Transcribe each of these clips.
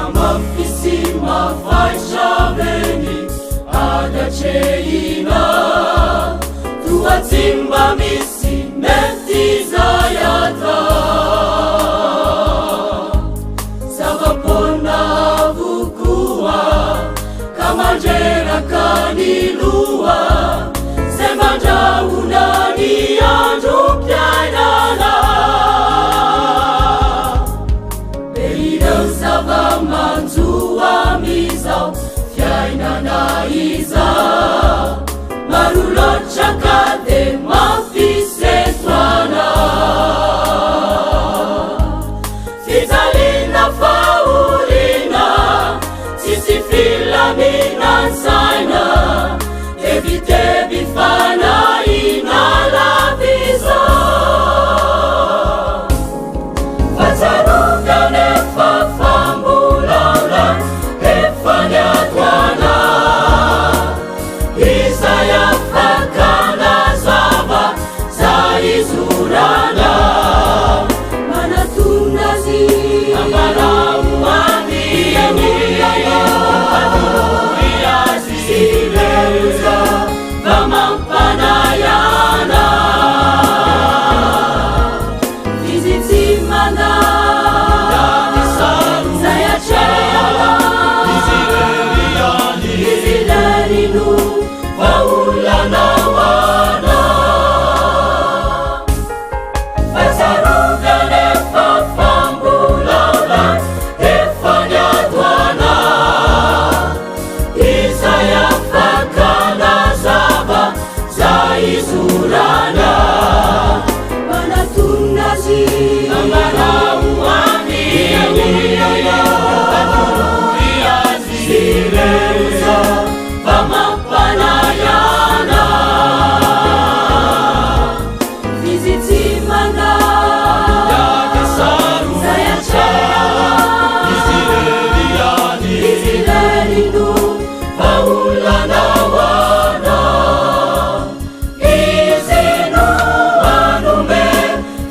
Tena mafy sy mafaitra be ny ady atrehina, toa tsy mba misy mety izay atao. Zava-poana avokoa ka mandreraka ny loha, izay mandrahona ny androm-piainana. Be ireo zava-manjo amin'izao fiainana izao, maro loatra ka dia mampisentoana. Fijaliana fahoriana, tsisy filaminantsaina, tebiteby fanahiana lava izao. Fa tsarovy anefa fa mbola efa niatoana, izay afaka nazava zay izorana. Manatona azy, ambarao aminy, atoroy azy ireo fa mampanayana. Izy tsy mandà zay atrehana, izy irery no vahaolana ho anao. Fa tsarovy anefa fa mbola efa niatoana, izay afaka nazava zay izorana. Manatona azy, ambarao aminy, atoroy azy ireo fa mampanayana. Izy tsy mandà zay atrehana, izy irery no vahaolana ho anao. Izy no manome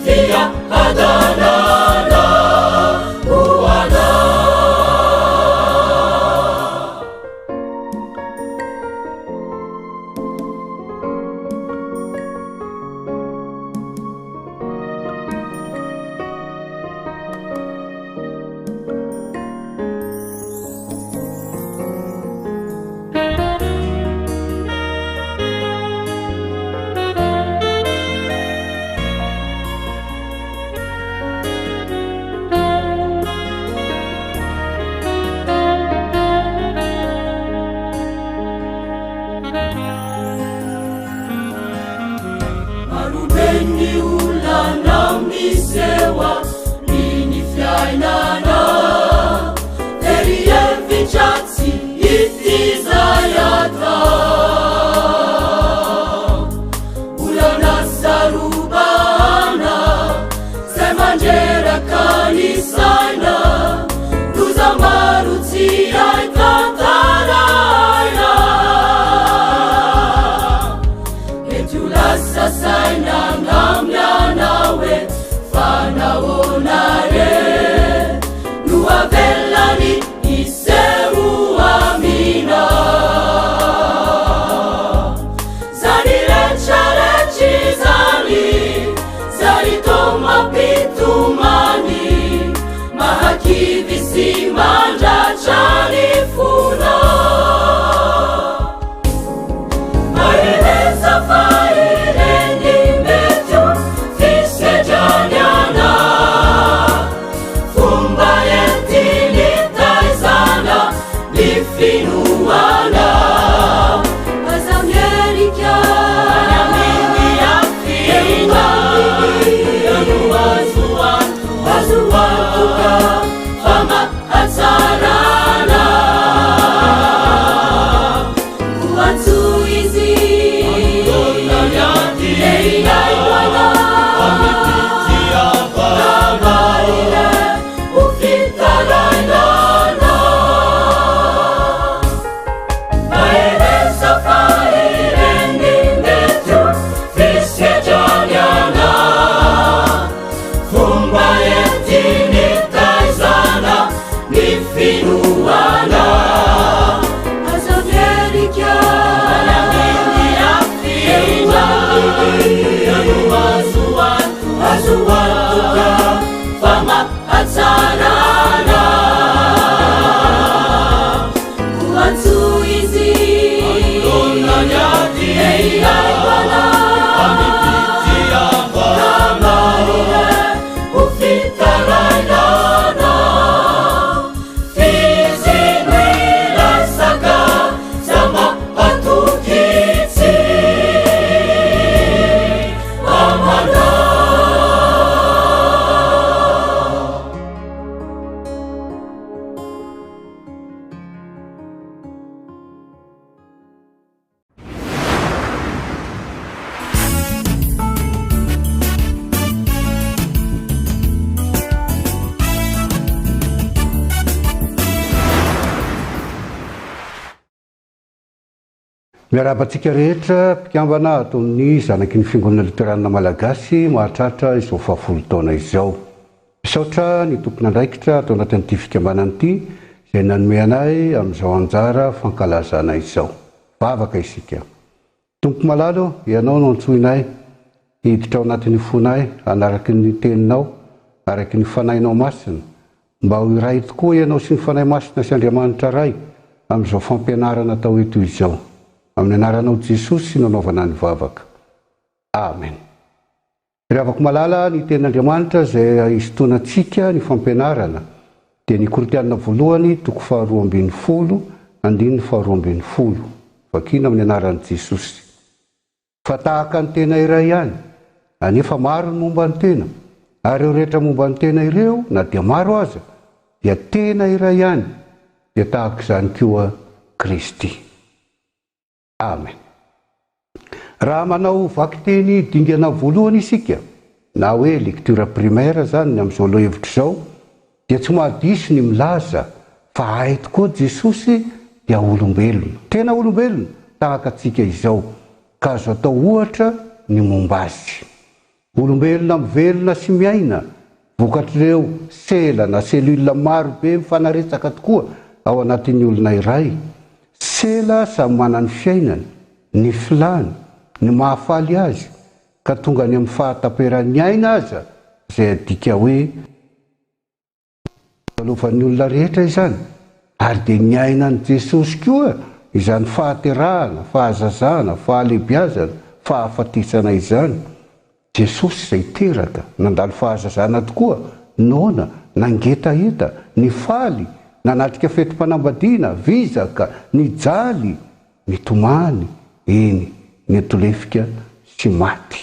fiadanana ho anao. Marobe ny olana miseho amin'ny fiainana, tery hevitra tsy hita izay atao. Olana sarobana zay mandreraka ny saina, loza maro tsy hay tantaraina. Mety ho lasa saina angamba ianao hoe fa nahoana? hatsarana. Koa antsoy izy Manoloana ny aty Ilay Fanahy amim-pitiavana. Ka ho fitarainana. F'Izy no ilay sakaiza mampatoky tsy mamandà. Miarahaba antsika rehetra mpikambana ato amin'ny zanaky ny Fiangonana Loterana Malagasy mahatratra izao fahafolo taona izao. Misaotra ny tompon'andraikitra ato anatin'ity fikambanana ity izay nanome anay amin'izao anjara fankalazana izao. Vavaka isika. Tompo malala ô, Ianao no antsoinay hiditra ao anatin'ny fonay hanaraka ny Teninao araky ny Fanahinao Masina, mba ho iray tokoa Ianao sy ny Fanahy Masina sy Andriamanitra Ray amin'izao fampianarana atao eto izao. Amin'ny anaranao Jesosy no anaovana ny vavaka. Amen. Ry havako malala, ny Tenin'Andriamanitra izay hisintonantsika ny fampianarana dia ny Korintiana voalohany toko faharoa 12 andininy faharoa 12. Vakina amin'ny anaran'i Jesosy. Fa tahaka ny tena iray ihany, anefa maro ny momba ny tena, ary ireo rehetra momba ny tena ireo, na dia maro aza, dia tena iray ihany, dia tahaka izany koa Kristy. Amen. Raha manao vakiteny dingana voalohany isika, na hoe lecture primaire izany ny amin'izao lohahevitra izao, dia tsy mahadiso ny milaza fa hay tokoa Jesosy dia olombelona, tena olombelona tahaka antsika izao, ka azo atao ohatra ny momba azy. Olombelona mivelona sy miaina vokatr'ireo sela na cellule maro be mifanaretsaka tokoa ao anatin'ny olona iray. Sela samy manana ny fiainany, ny filany, ny mahafaly azy, ka tonga any amin'ny fahataperan'ny aina aza izay adika hoe, Nalovan'ny olona rehetra izany, ary dia niainan'i Jesosy koa izany fahaterahana, fahazazana, fahalehibiazana, fahafatesana izany. Jesosy izay teraka, nandalo fahazazana tokoa, noana, nangetaheta, nifaly, nanatrika fetim-panambadiana, vizaka, nijaly, nitomany, eny, nitolefika sy maty.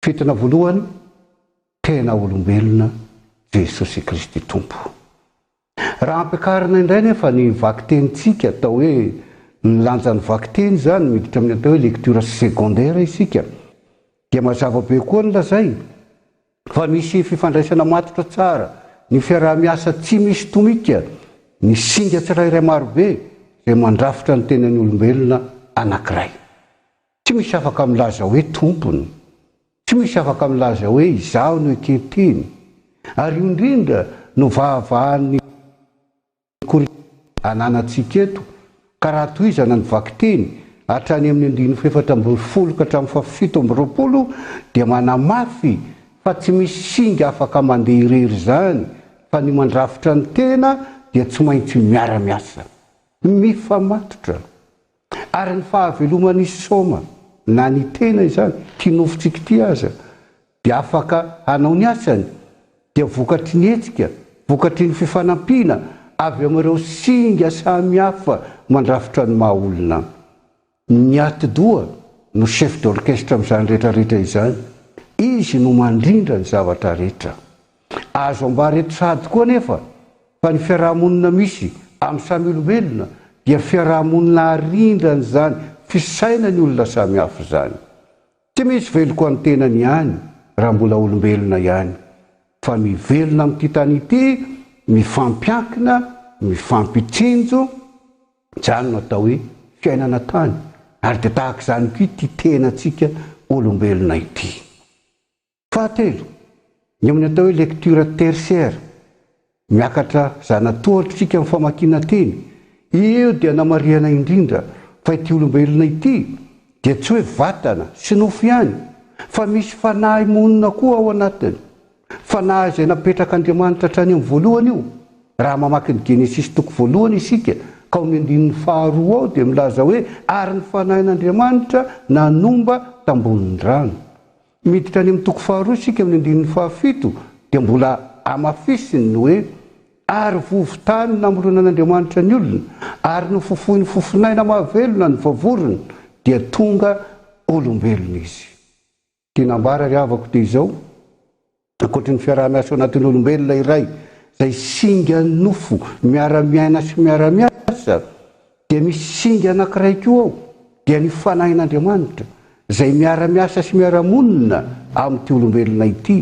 Fentina voalohany, tena olombelona Jesosy Kristy Tompo. Raha ampiakarina indray nefa ny vakitenintsika atao hoe ny lanjan'ny vakiteny izany, miditra amin'ny atao hoe lecture secondaire isika, dia mazava be koa ny lazainy fa misy fifandraisana matotra tsara, ny fiaraha-miasa tsy misy tomika, ny singa tsirairay marobe izay mandrafitra ny tenan'ny olombelona anankiray. Tsy misy afaka milaza hoe tompony. Tsy misy afaka milaza hoe izaho no eken-teny. Ary io indrindra no vahavahan'ny korontana ananantsika eto, ka raha tohizana ny vakiteny hatrany amin'ny andininy fahefatra 14 ka hatramin'ny faha 27 dia manamafy fa tsy misy singa afaka mandeha irery izany fa ny mandrafitra ny tena dia tsy maintsy miara-miasa. Mifamatotra. Ary ny fahaveloman'i Soma, na ny tena izany, ity nofontsika ity aza, dia afaka hanao ny asany, dia vokatry ny hetsika, vokatry ny fifanampiana avy amin'ireo singa samihafa mandrafitra ny maha olona. Ny atidoha no chef d'orchestre amin'izany rehetra rehetra izany, izy no mandrindra ny zavatra rehetra. Azo ambara eto sahady koa anefa fa ny fiaraha-monina misy amin'ny samy olombelona dia fiaraha-monina arindran'izany fisainan'ny olona samihafa izany. Tsy misy veloko an'ny tenany ihany raha mbola olombelona ihany fa mivelona amin'ity tany ity mifampiankina, mifampitsinjo, izany no atao hoe fiainana tany ary dia tahaka izany koa ity tenantsika olombelona ity. Fahatelo, ny amin'ny atao hoe lecture tertiaire, miakatra zana-tohatra isika amin'ny famakiana teny. Io dia anamarihana indrindra fa ity olombelona ity dia tsy hoe vatana sy nofo ihany fa misy fanahy monina koa ao anatiny. Fanahy izay napetrak'Andriamanitra hatrany amin'ny voalohany io. Raha mamaky ny Genesisy toko voalohany isika, ka ao amin'ny andininy faharoa ao dia milaza hoe, Ary ny Fanahin'Andriamanitra nanomba tambonin'ny rano. Miditra any amin'ny toko faharoa isika amin'ny andininy fahafito dia mbola hamafisiny ny hoe, Ary vovo-tany namoronan'Andriamanitra ny olona, ary nofofoiny fofon'aina mahavelona ny vavorony, dia tonga olombelona izy. Tiana ambara ry havako dia izao, ankoatry ny fiaraha-miasa ao anatin'ny olombelona iray izay singan'ny nofo miara-miaina sy miara-miasa dia misy singa anankiray koa ao dia ny Fanahin'Andriamanitra izay miara-miasa sy miara-monina amin'ity olombelona ity.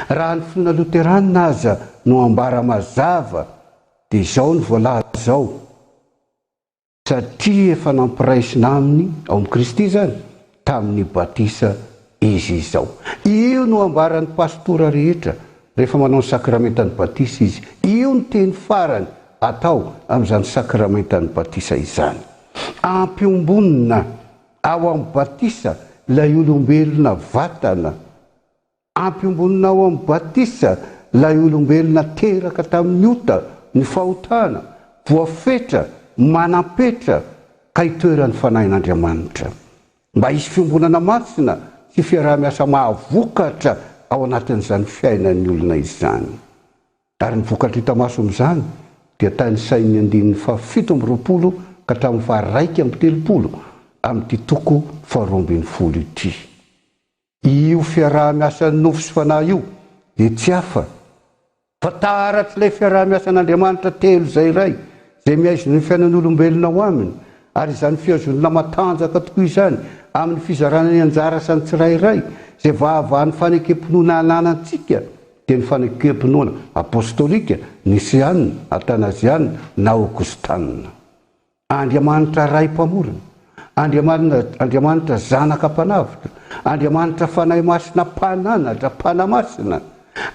Raha ny finoana loteranina aza no ambara mazava dia izao no voalaza ao, Satria efa nampiraisina aminy, ao amin'i Kristy izany, tamin'ny batisa izy izao. Io no ambaran'ny pastora rehetra rehefa manao ny sakramentan'ny batisa izy. Io no teny farany atao amin'izany sakramentan'ny batisa izany. Ampiombonina ao amin'ny batisa ilay olombelona vatana. Ampiombonina ao amin'ny batisa ilay olombelona teraka tamin'ny ota, ny fahotana, voafetra, manam-petra, ka itoeran'ny Fanahin'Andriamanitra. Mba hisy fiombonana masina sy fiaraha-miasa mahavokatra ao anatin'izany fiainan'ny olona izany. Ary ny vokatra hita maso amin'izany dia tanisain'ny andininy faha 27 ka hatramin'ny faha-31 amin'ity toko faha-12 ity. Io fiaraha-miasan'ny nofo sy fanahy io dia tsy hafa fa taratr'ilay fiaraha-miasan'Andriamanitra telo izay iray, izay mihaizina ny fiainan'olombelona ao aminy, ary izany fihazonana matanjaka tokoa izany amin'ny fizarana ny anjara asan'ny tsirairay, izay vahavahan'ny fanekem-pinoana ananantsika, dia ny fanekem-pinoana apostolika, niseana, atanaziana na aogostana. Andriamanitra Ray Mpamorona, Andriamanitra Zanaka Mpanavotra, Andriamanitra Fanahy Masina Mpananatra, Mpanamasina.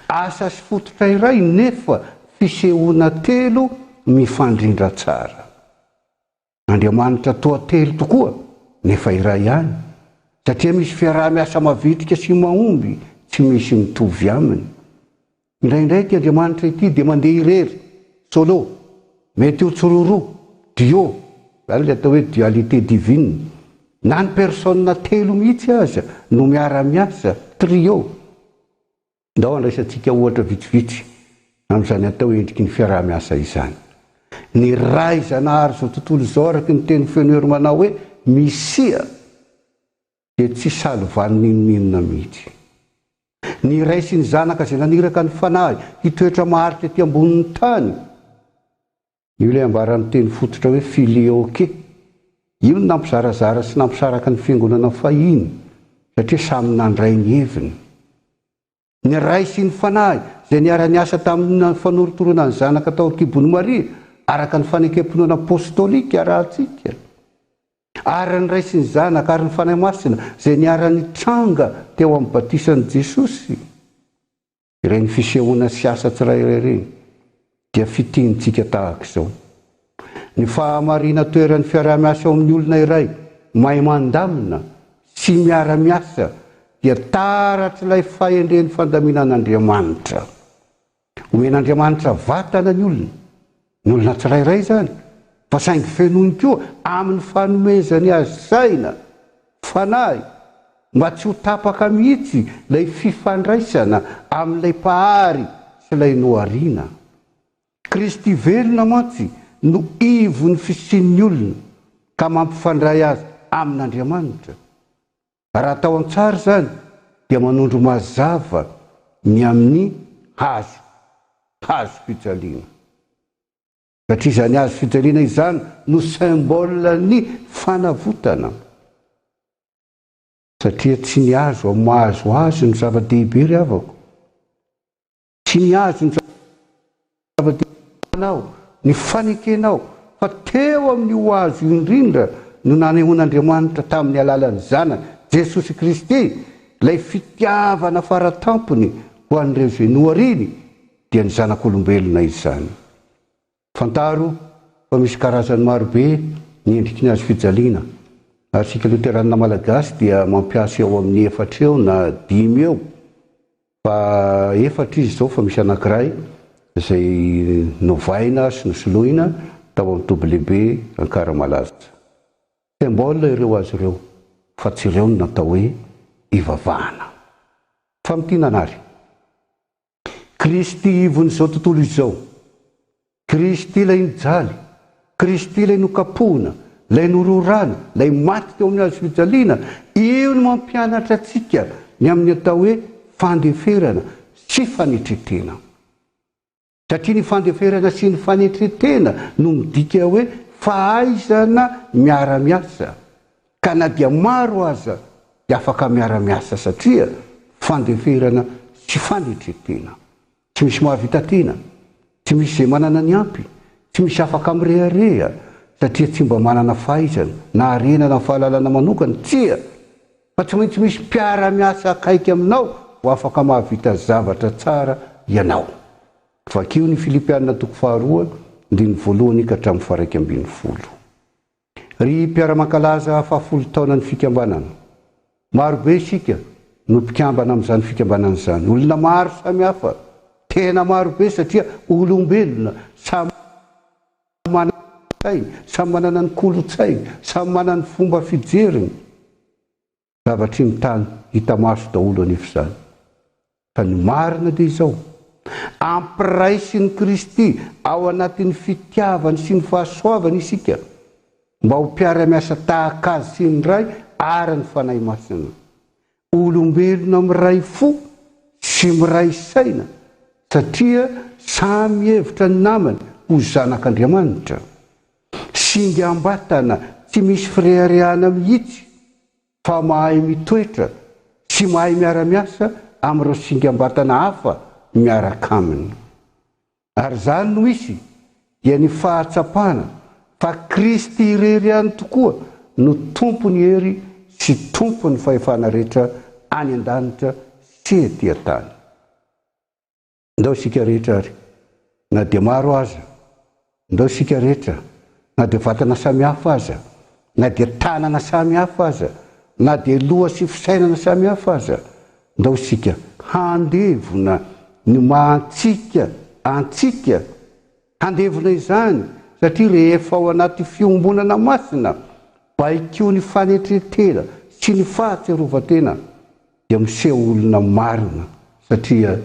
Asa sy fototra iray nefa fisehoana telo mifandrindra tsara. Andriamanitra toa telo tokoa nefa iray ihany, satria misy fiaraha-miasa mavitrika sy mahomby tsy misy mitovy aminy. Indraindray ity Andriamanitra ity dia mandeha irery, solo, mety ho tsiroaroa, duo, izany ilay atao hoe dualité divine, na ny personnes telo mihitsy aza no miara-miasa, trio. Ndao handraisantsika ohatra vitsivitsy amin'izany atao endriky ny fiaraha-miasa izany. Ny Ray Zanahary izao tontolo izao araka ny teny feno hery manao hoe Misia dia tsy salovan'inon'inona mihitsy. Ny Ray sy ny Zanaka izay naniraka ny Fanahy hitoetra maharitra ety ambonin'ny tany. Io ilay ambaran'ny teny fototra hoe filioque. Io no nampizarazara sy nampisaraka ny fiangonana fahiny, satria samy nandray ny heviny. Ny Ray sy ny Fanahy izay niara-niasa tamin'ny fanorotoroana ny Zanaka tao an-kibon'i Maria, araka ny fanekem-pinoana apostolika arahantsika. Ary ny Ray sy ny Zanaka ary ny Fanahy Masina izay niara-nitranga teo amin'ny batisan'i Jesosy. Ireny fisehoana sy asa tsirairay ireny dia fitiantsika tahaka izao. Ny fahamarinan-toeran'ny fiaraha-miasa eo amin'ny olona iray mahay mandamina sy miara-miasa dia taratr'ilay fahendren'ny fandaminan'Andriamanitra. Omen'Andriamanitra vatana ny olona, ny olona tsirairay izany, fa saingy fenoiny koa amin'ny fanomezany azy saina, fanahy, mba tsy ho tapaka mihitsy ilay fifandraisana amin'ilay Mpahary sy ilay nohariana. Kristy velona mantsy no ivon'ny fisian'ny olona ka mampifandray azy amin'Andriamanitra. Raha atao an-tsary izany dia manondro mazava ny amin'ny hazo, hazo fijaliana. Satria izany hazo fijaliana izany no symbole-n'ny fanavotana. Satria tsy ny hazo amin'ny maha hazo azy no zava-dehibe ry havako. Tsy ny azy ny zava-dehibe anao, ny fanekenao fa teo amin'io hazo io indrindra no nanehoan'Andriamanitra tamin'ny alalan'ny Zanany, Jesosy Kristy, ilay fitiavana faratampony ho an'ireo izay nohariany, dia ny zanak'olombelona izany. Fantaro fa misy karazany marobe ny endriky ny hazo fijaliana, ary isika Loteranina Malagasy dia mampiasa eo amin'ny efatra eo na dimy eo. Fa efatra izy izao fa misy anankiray izay novaina sy nosoloina tao amin'ny toby lehibe Ankaramalaza. Symbole ireo azy ireo fa tsy ireo no natao hoe ivavahana. Famintinana ary. Kristy ivon'izao tontolo izao. Kristy ilay nijaly, Kristy ilay nokapohina, ilay nororana, ilay maty teo amin'ny hazo fijaliana, io no mampianatra antsika ny amin'ny atao hoe fandeferana sy fanetren-tena. Satria ny fandeferana sy ny fanetren-tena no midika hoe fahaizana miara-miasa, ka na dia maro aza dia afaka miara-miasa satria fandeferana sy fanetren-tena. Tsy misy mahavita tena, tsy misy izay manana ny ampy, tsy misy afaka mirehareha satria tsy mba manana fahaizana na harena na fahalalana manokana, tsia! Fa tsy maintsy misy mpiara-miasa akaiky aminao vao afaka mahavita zavatra tsara ianao. Vakio ny Filipiana toko faharoa andininy voalohany ka hatramin'ny faha-11. Ry mpiara-mankalaza fahafolo taonan'ny fikambanana, marobe isika no mpikambana amin'izany fikambanana izany, olona maro samihafa, tena marobe satria olombelona samy manana ny sainy, samy manana ny kolontsainy, samy manana ny fomba fijeriny. Zavatry ny tany hita maso daholo anefa izany. Fa ny marina dia izao, ampiraisin'i Kristy ao anatin'ny fitiavany sy ny fahasoavany isika, mba ho mpiara-miasa tahaka Azy sy ny Ray ary ny Fanahy Masina. Olombelona miray fo sy miray saina, satria samy mihevitra ny namany ho zanak'Andriamanitra. Singam-batana tsy misy fireharehana mihitsy fa mahay mitoetra sy mahay miara-miasa amin'ireo singam-batana hafa miaraka aminy. Ary izany no hisy dia ny fahatsapana fa Kristy irery ihany tokoa no Tompon'ny hery sy Tompon'ny fahefana rehetra any an-danitra sy ety an-tany. Ndao isika rehetra ary, na dia maro aza, ndao isika rehetra, na dia vatana samihafa aza, na dia tanana samihafa aza, na dia loha sy fisainana samihafa aza, ndao isika handevona ny maha antsika antsika, handevona izany, satria rehefa ao anaty fiombonana masina, baikoin'ny fanetren-tena sy ny fahatsiarovan-tena, dia miseho olona marina satria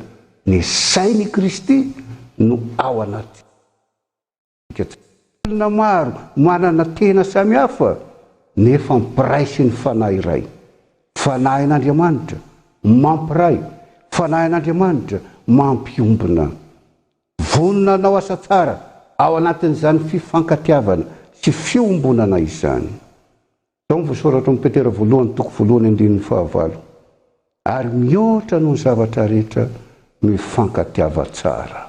ny sain' i Kristy no ao anatintsika. Olona maro manana tena samy hafa nefa mpiray sy ny Fanahy iray. Fanahin' Andriamanitra mampiray, Fanahin' Andriamanitra mampiombona. Vonona hanao asa tsara ao anatin'izany fifankatiavana sy fiombonana izany. Izao no voasoratra ao amin'ny Petera voalohany toko voalohany andininy fahavalo, Ary mihoatra noho ny zavatra rehetra, mifankatiava tsara.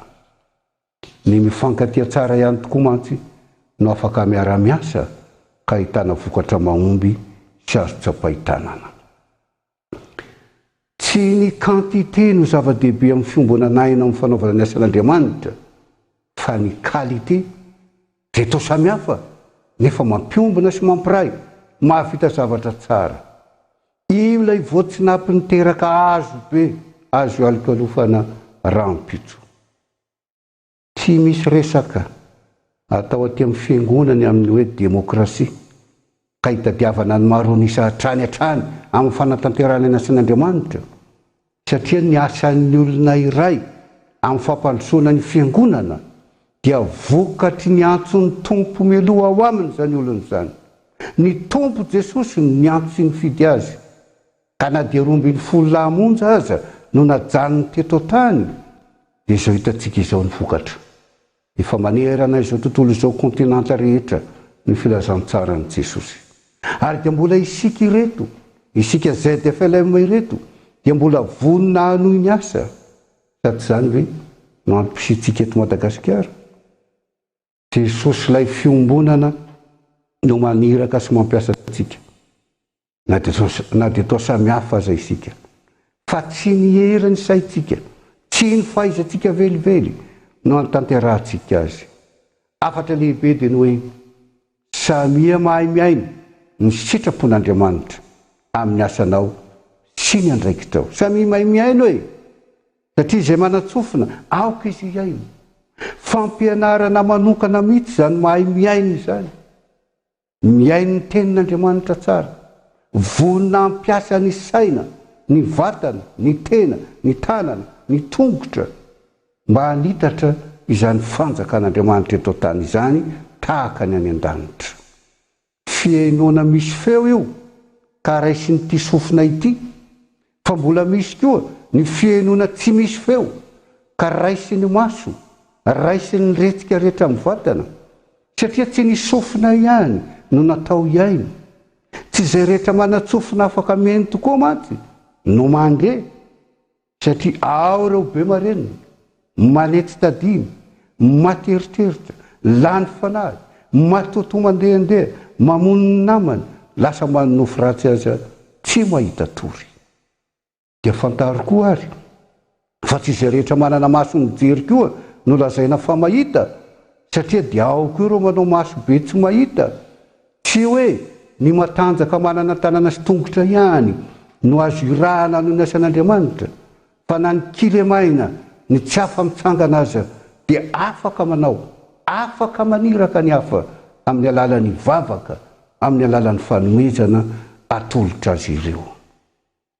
Ny mifankatia tsara ihany tokoa mantsy no afaka miara-miasa ka ahitana vokatra mahomby sy azo tsapain-tanana. Tsy ny quantité no zava-dehibe amin'ny fiombonan'aina amin'ny fanaovana ny asan'Andriamanitra fa ny qualité izay toa samihafa nefa mampiombona sy mampiray, mahavita zavatra tsara. Io ilay voatsinapy niteraka hazo be azo ialokalofana rahampitso. Tsy misy resaka atao aty amin'ny fiangonana ny amin'ny hoe demokrasia ka hitadiavana ny maro an'isa hatrany hatrany amin'ny fanatanterahana ny asan'Andriamanitra satria ny asan'ny olona iray amin'ny fampandrosoana ny fiangonana dia vokatry ny antson'ny Tompo mialoha ao aminy izany olona izany. Ny Tompo Jesosy no niantso sy nifidy azy. Ka na dia 12 lahy monja aza no najanony teto an-tany dia izao hitantsika izao ny vokatra. Efa manerana izao tontolo izao kontinanta rehetra ny filazantsaran'i Jesosy. Ary dia mbola isika ireto, isika ZFLM ireto dia mbola vonona hanohy ny asa. Sady izany ve no antom-pisiantsika eto Madagasikara? Jesosy ilay fiombonana no maniraka sy mampiasa antsika. Na dia na dia toa samy hafa aza isika, fa tsy ny herin'ny saintsika, tsy ny fahaizantsika velively no anotanterahantsika azy. Hafatra lehibe dia ny hoe, samia mahay miaina ny sitrapon'Andriamanitra amin'ny asanao sy ny andraikitrao. Samia mahay mihaino e! Satria izay manan-tsofina, aoka izy hihaino. Fampianarana manokana mihitsy izany mahay mihaino izany. Mihaino ny Tenin'Andriamanitra tsara. Vonona hampiasa ny saina, ny vatana, ny tena, ny tanana, ny tongotra mba hanitatra izany fanjakan'Andriamanitra eto an-tany izany tahaka ny any an-danitra. Fihainoana misy feo io ka raisin'ity sofina ity, fa mbola misy koa ny fihainoana tsy misy feo ka raisin'ny maso, raisin'ny retsika rehetra amin'ny vatana, satria tsy ny sofina ihany no natao hihaino. Tsy izay rehetra manan-tsofina afaka mihaino tokoa mantsy no mandre. Satria ao ireo be marenina, manetsy tadiny, maty eritreritra, lany fanahy, matotoa mandehandeha, mamono ny namany, lasa manonofy ratsy aza tsy mahita tory. Dia fantaro koa ary fa tsy izay rehetra manana maso mijery koa no lazaina fa mahita, satria dia ao koa ireo manao maso be tsy mahita. Tsy hoe ny matanjaka manana tanana sy tongotra ihany no azo irahana noho ny asan'Andriamanitra, fa na ny kilemaina, ny tsy afa-mitsangana aza dia afaka manao, afaka maniraka ny hafa amin'ny alalan'ny vavaka, amin'ny alalan'ny fanomezana atolotra azy ireo.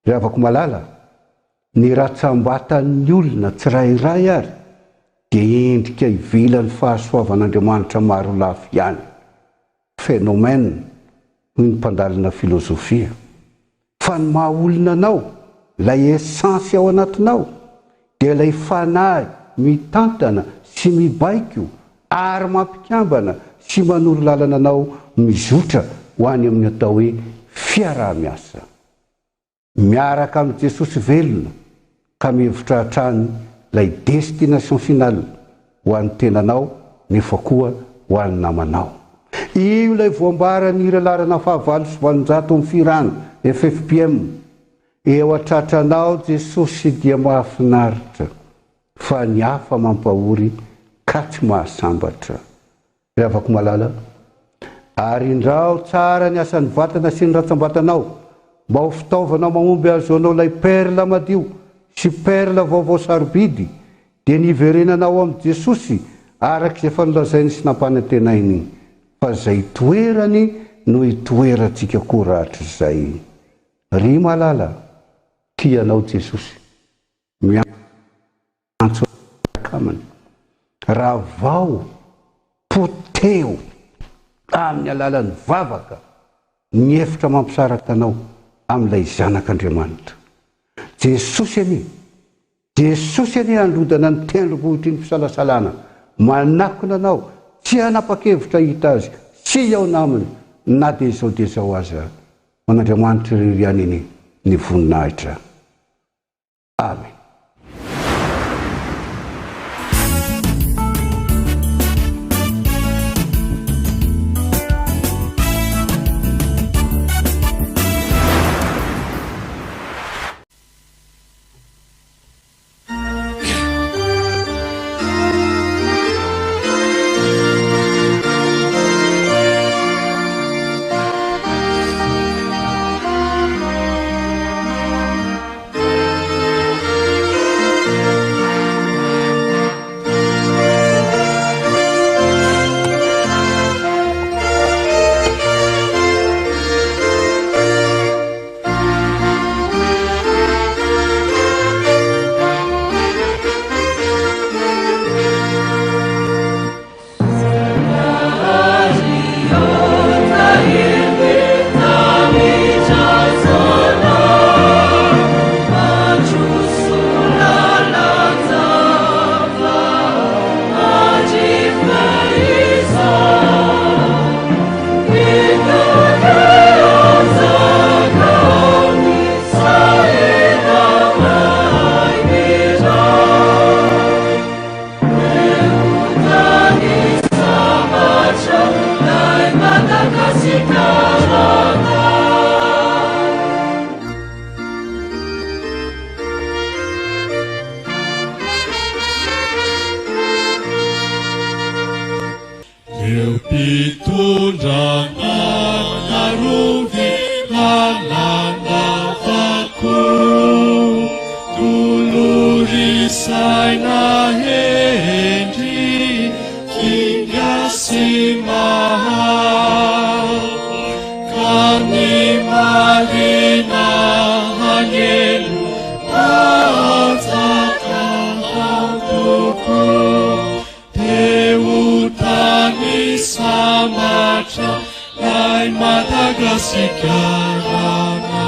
Ry havako malala, ny ratsambatan'ny olona tsirairay ary dia endrika ivelan'ny fahasoavan'Andriamanitra marolafy ihany, phénomène, hoy ny mpandalina filozofia. Fa ny maha olona anao, ilay essence ao anatinao, dia ilay fanahy mitantana sy mibaiko ary mampikambana sy manoro lalana anao mizotra ho any amin'ny atao hoe fiaraha-miasa. Miaraka amin'i Jesosy velona ka mihevitra hatrany ilay destination finale ho an'ny tenanao nefa koa ho an'ny namanao. Io ilay voambaran'ny hira laharana faha-808 amin'ny fihirana, ffpm, Eo an-tratranao Jesosy dia mahafinaritra fa ny hafa mampahory ka tsy mahasambatra. Ry havako malala, arindrao tsara ny asan'ny vatana sy ny ratsambatanao mba ho fitaovana mahomby hahazoanao ilay perla madio sy perla vaovao sarobidy, dia ny hiverenanao amin'i Jesosy araka izay efa nolazainy sy nampanantenainy fa izay itoerany no hitoerantsika koa rahatrizay. Ry malala, tia anao Jesosy. Miantso akamany. Ravao, poteho amin'ny alalan'ny vavaka ny efitra mampisaraka anao amin'ilay Zanak'Andriamanitra. Jesosy anie, Jesosy anie handrodana ny tendrombohitry ny fisalasalana manakona anao tsy hanapa-kevitra hahita Azy sy hihaona Aminy na dia izao dia izao aza. Ho an'Andriamanitra irery ihany anie ny voninahitra. Amen. Eo mpitondrana arovy lalàna fako tolory. Madagasikarana.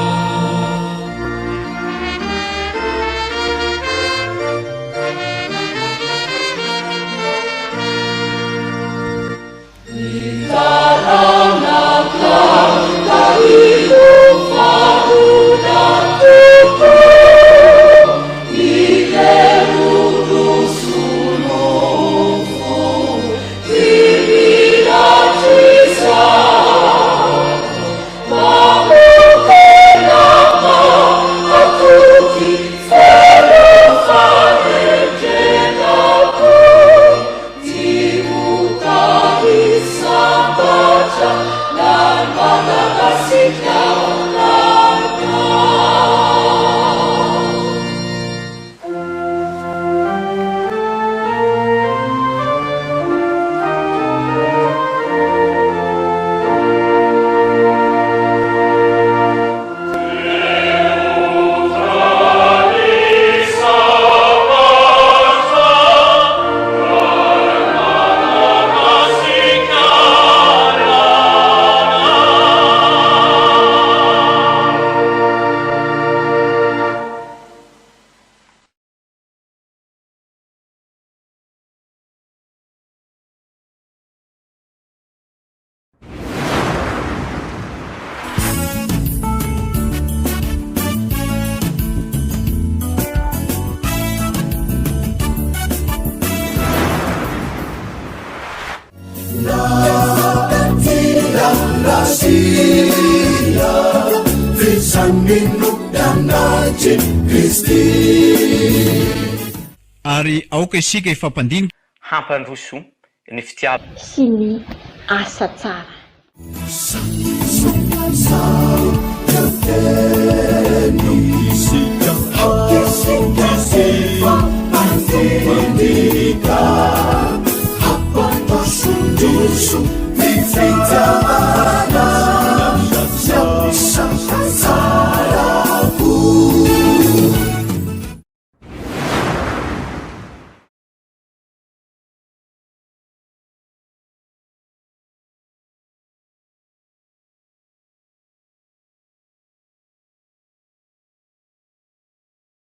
Ary aoka isika hifampandinika. Hampandroso ny fitiavana. Sy ny asa tsara.